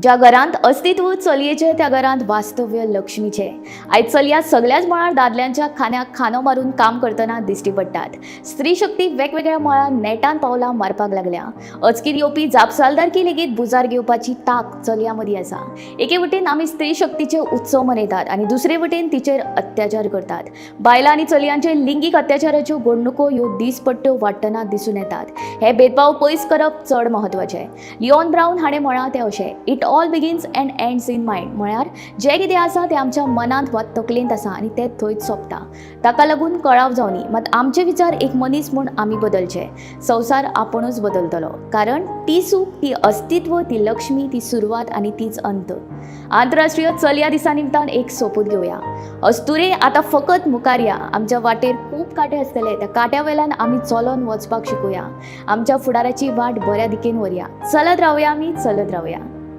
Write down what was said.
ज्या घरांत अस्तित्व चलयेचें त्या घरांत वास्तव्य लक्ष्मीचें. आयज चलया सगल्याच मळार दादल्यांच्या खांद्याक खांदो मारून काम करतना दिश्टी पडटात. स्त्री शक्ती वेगवेगळ्या मळार नेटान पावलां मारपाक लागल्या. अचकीत येवपी जापसालदारकी लेगीत भुजार घेवपाची तांक चलयां मदीं आसा. एके वटेन आमी स्त्री शक्तीचे उत्सव मनयतात आनी दुसरे वटेन तिचेर अत्याचार करतात. बायलां आनी चलयांचेर लिंगीक अत्याचाराच्यो घडणुको ह्यो दीसपट्ट्यो वाडटना दिसून येतात. हे भेदभाव पयस करप चड म्हत्वाचें. लिओन ब्रावन हाणें म्हळां तें अशें, "It all begins and ends in mind." म्हळ्यार जें कितें आसा तें आमच्या मनांत वा तकलेंत आसा आनी तें थंयच सोंपता. ताका लागून कळाव जावनी, मात आमचे विचार एक मनीस म्हूण आमी बदलचे. संवसार आपुणूच बदलतलो, कारण ती सूख, ती अस्तित्व, ती लक्ष्मी, ती सुरवात आनी तीच अंत. आंतरराष्ट्रीय चलया दिसा निमतान एक सोपूत घेवया. अस्तुरे, आतां फकत मुखार या. आमच्या वाटेर खूब कांटे आसतले. त्या कांट्या वेल्यान आमी चलोन वचपाक शिकूया. आमच्या फुडाराची वाट बऱ्या दिकेन व्हरया. चलत रावया, आमी चलत रावया.